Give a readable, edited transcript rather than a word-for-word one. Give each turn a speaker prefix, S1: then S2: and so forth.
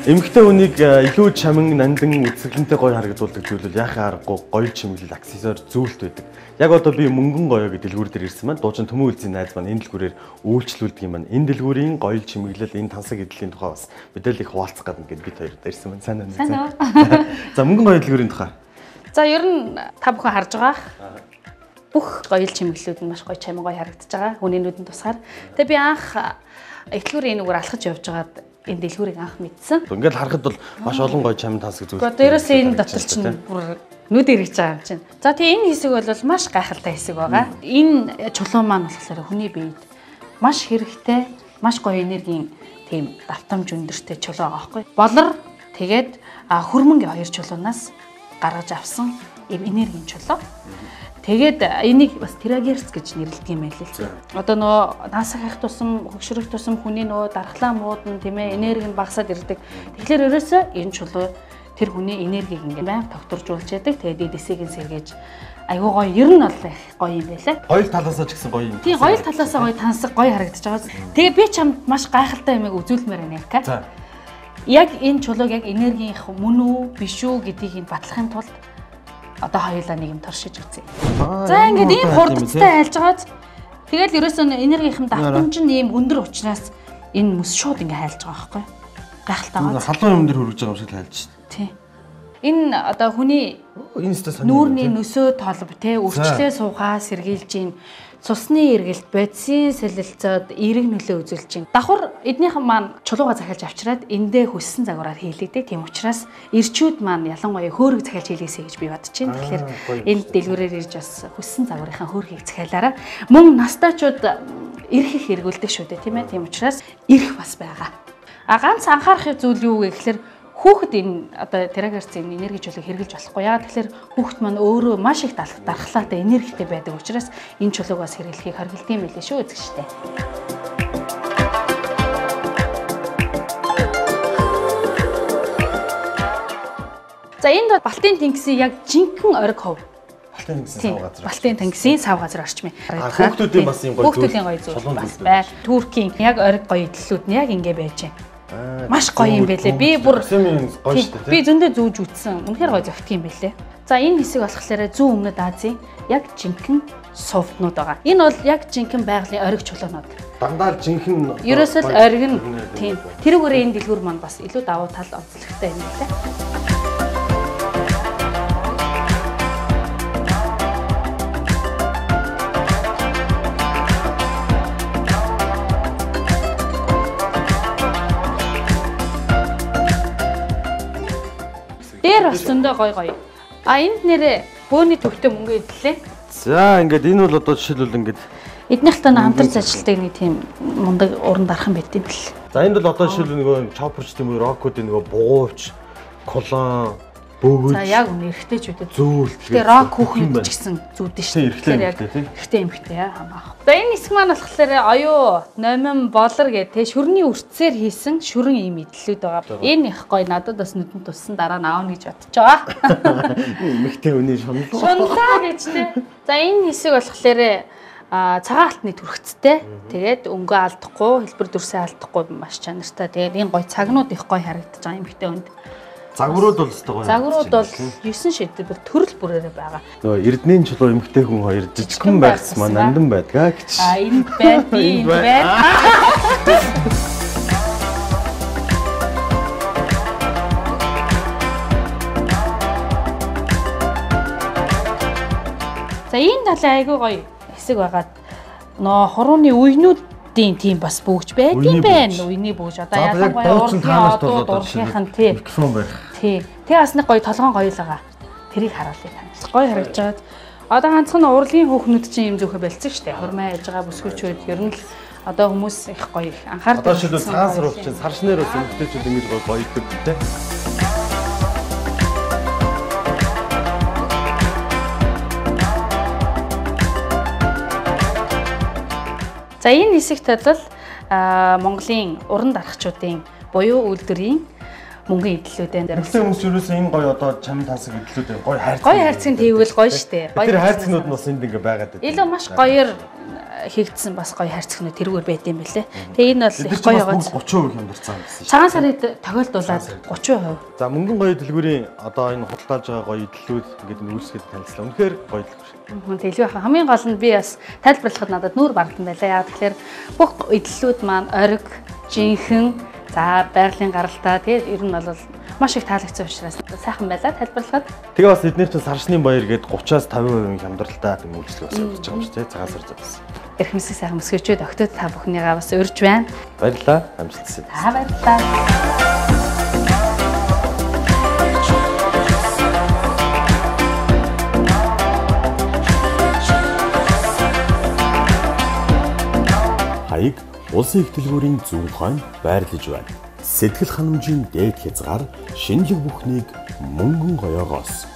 S1: Эмэгтэй хүнийг илүү чамин, нандин, үзэсгэлэнтэй гоё харагдуулдаг зүйл бол яахын аргагүй гоё чимэглэл, аксессуар зүйлт байдаг. Яг одоо би мөнгөн гоё гэдэг дэлгүүр дээр ирсэн маань. Дуучин Төмөн үлзийн найз маань энэ дэлгүүрээр үйлчлүүлдэг юм байна. Энэ дэлгүүрийн гоё чимэглэл, энэ тансаг эдлийн тухай бас мэдээлэл их хуваалцах гадна гэд бид хоёр ирсэн маань. Сайн уу?
S2: Сайн уу?
S1: За, мөнгөн гоё дэлгүүрийн тухай.
S2: За, ер нь та бүхэн харж байгаа бүх гоё чимэглэлүүд нь маш гоё чамин гоё харагдаж байгаа. Хүний нүдэнд тусгаар. Тэгээ би анх ихлүүрийн энэ үгээр алхаж явж байгаад энэ дэлгүүрийг анх мэдсэн.
S1: Ингээд харахад бол маш олон гоё чамин тансаг зүйл.
S2: Гэхдээ ерөөсөө энэ дотор чинь бүр нүд эргэж байгаа юм чинь. За тий, энэ хэсэг бол маш гайхалтай хэсэг байгаа. Энэ чулуун маань болохоор хүний биед маш хэрэгтэй, маш гоё энергийн тийм давтамж өндөртэй чулуу байгаа байхгүй. Болор тэгээд хөрмөнгийн хоёр чулуунаас гаргаж авсан ийм энергийн чулуу. Тэгээд энийг бас терагерц гэж нэрлэдэг юм байл л. Одоо нөгөө наасах тусам, хөгшрөх тусам хүний нөгөө дархлаа муудна, тийм ээ, энерги нь багасаад ирдэг. Тэгэхээр ерөөсөө энэ чулуу тэр хүний энергийг ингээ байнга тогтворжуулж яадаг. Тэгээд эд эсийг нь сэргээж айгуу гоё, ер нь бол их гоё юм байлаа.
S1: Гоёл талаасаа ч гэсэн гоё юм.
S2: Тийм, гоёл талаасаа гоё тансаг гоё харагдаж байгаа. Тэгээ би чамд маш гайхалтай юмыг үзүүлмээр байна яка.
S1: За.
S2: Яг энэ чулууг яг энергийнх мөн үү, биш үү гэдгийг нь батлахын тулд одоо хоёулаа нэг юм туршиж үзье. За, ингээд ийм хурдцтай айлж байгааз тэгэл ерөөсөө энергийнхэн давтамж нь ийм өндөр учраас энэ мөс шууд ингээ хайлж байгаа байхгүй. Гайхалтай байгаа.
S1: Халуун юм дээр хөргөж байгаа юм шиг л хайлж шин.
S2: Тий. Энэ одоо хүний нүүрний нөсөө толб те өрчлөө суугаа сэргийлж ийн, цусны эргэлт, бодисын солилцоод эерэг нөлөө үзүүлж чинь. Давхар эднийхэн маань чулууга захиалж авчираад эндээ хүссэн загвараар хийлэгдэг. Тийм учраас ирчүүд маань ялангуяа хөөрөг захиалж хийлгээсэй гэж би бодож байна. Тэгэхээр энэ дэлгүүрээр ирж бас хүссэн загварынхаа хөөргийг захиалаарай. Мөн настайчууд эрх их эргүүлдэг шүү дээ, тийм ээ. Тийм учраас эрх бас байгаа. А ганц анхаарах зүйл юу вэ гэхээр хүүхэд энэ одоо терагерц энэ энерги чулууг хэрглэж болохгүй. Яагаад тэгэхээр хүүхэд маань өөрөө маш их дархлаатай энергитэй байдаг учраас энэ чулууг бас хэрэглэхийг хоригдсон юм билээ шүү үзэгчтэй. За, энд Балтийн тэнгисийн яг жинхэнэ ориг хов.
S1: Балтийн тэнгисийн сав газар.
S2: Балтийн тэнгисийн сав газар орчмын.
S1: Хүүхдүүдийн бас юм гоё
S2: хүүхдүүдийн гоё зүйл бас байр. Туркийн яг ориг гоё эдлэлүүд нь яг ингэ байж байна. Маш гоё юм байлээ. Би бүр би зөндөө зүүж үтсэн. Үнэхээр гоё зөгтөх юм байлээ. За, энэ хэсэг болохоор зүүн өмнөд Азийн яг жинхэнэ сувднууд байгаа. Энэ бол яг жинхэнэ байгалийн ориг чулуунууд.
S1: Дандаа л жинхэнэ.
S2: Ерөөсөө л ориг нь тийм. Тэрүүгээрээ энэ дэлгүүр маань бас илүү давуу тал онцлогтой юм байлээ. Дээр бас зөндөө гоё гоё. А энд нэрээ бөөний төвтэй мөнгө идлээ.
S1: За, ингээд энэ бол одоо жишээлбэл ингээд
S2: эднийхтэй хамтарч ажилладаг нэг тийм мундаг уран дархан байт юм бэл.
S1: За, энд бол одоо жишээлбэл нөгөө чопперч тийм үү, рокуудын нөгөө бугуувч, колон, бөөгөж.
S2: За, яг үнэ эргэжтэйчүүдэд
S1: зөөлт.
S2: Тэгээ рок хүүхнүүд ч гэсэн зүүдэн шүү
S1: дээ. Тэгэхээр яг
S2: эрэгтэй эмэгтэй хамаах. За, энэ хэсэг маань болохоор оюу, номин, болор гэх тэ шүрний үрцээр хийсэн шүрэн ийм эдлүүд байгаа. Энэ их гоё, надад бас нүдэнд туссан, дараа нь аавна гэж бодож байгаа.
S1: Эмэгтэй хүний шунлаа.
S2: Шунлаа гэж тэ. За, энэ хэсэг болохоор цагаан алтны төрхцтэй. Тэгээд өнгөө алдахгүй, хэлбэр дүрсээ алдахгүй маш чанартай. Тэгээд энэ гоё цагнууд их гоё харагдаж байгаа эмэгтэй хүнд.
S1: Загварууд бол өстой гоё.
S2: Загварууд бол 9 шийдвэр төрөл бүрээрээ байгаа.
S1: Нөгөө Эрдэнийн чулуу эмэгтэй хүн хоёр жижигхэн байхс маань нандин байдгаа гэж.
S2: А энд байд, би энд байд. За, энэ талын айгүй гоё хэсэг байгаад нөө хурууны үеинүүдийн тийм бас бүүгч байдгийн байна. Үений бүүгч. Одоо ялангуяа урлагийн одууд, урлагийнхан тий.
S1: Микрофон барих.
S2: Тий. Тэгээ бас нэг гоё толгоон гоё л байгаа. Тэрийг харуулъя танаас. Гоё харагдаж байгаа. Одоо ганцхан урлагийн хүүхнүүд чинь юм зөөхө болцсон шүү дээ. Хурмаа яж байгаа бүсгүүчүүд ер нь л одоо хүмүүс их гоё их анхаардаг.
S1: Одоо шилбэл цагаан сар чинь сар шинээр бас эмэгтэйчүүд ингэж гоё гоёдаг тий.
S2: За, энэ хэсэгт бол Монголын уран дарахчуудын буюу үйлдвэрийн мөнгөн эдлэлүүд энэ.
S1: Эрэгтэй хүмүүс ерөөсөө энэ гоё одоо чамин тансаг эдлэлүүд гоё хайрцаг.
S2: Гоё хайрцаг тэгвэл гоё штэ.
S1: Гоё. Тэр хайрцагнууд нь бас энд ингээ байгаад
S2: байдаг. Илүү маш гоёор хийгдсэн бас гоё хайрцагнууд тэрүүгээр байд юм бэлээ. Тэгээ энэ бол их гоё
S1: байгаа. 30% хямдарсан гэсэн
S2: шүү. Цагаан сарын тохиолдуулаад 30%.
S1: За мөнгөн гоё дэлгүүрийн одоо энэ худалдаалж байгаа гоё эдлэлүүд ингээд энэ үйлсгээд танилцлаа. Үнэхээр гоё дэлгүүр.
S2: Тэглүү хаа. Хамгийн гол нь би бас тайлбарлахад надад нүүр бардан байлаа. Яа тэгэхээр бүх эдлэлүүд маань ориг, жинхэнэ, за байгалийн гаралтай тий ер нь бол маш их таалагдсан учраас сайхан байлаа тайлбарлахад.
S1: Тэгээ бас эднэр чинь саршны баяр гээд 30-аас 50% хямдралтай үйлчлэг бас явуулж байгаа юм шүү тий. Цагаан сар зам.
S2: Эрхэмсэг сайхан өсгөөчөөд октод та бүхнийгаа бас урьж байна.
S1: Баярлалаа. Амжилт хүсье.
S2: За баярлалаа.
S1: Хаяг улсын их дэлгүүрийн зүүн хойно байрлаж байна. Сэтгэл ханамжийн дээд хязгаар шинэлэг бүхнийг мөнгөн гоёогоос.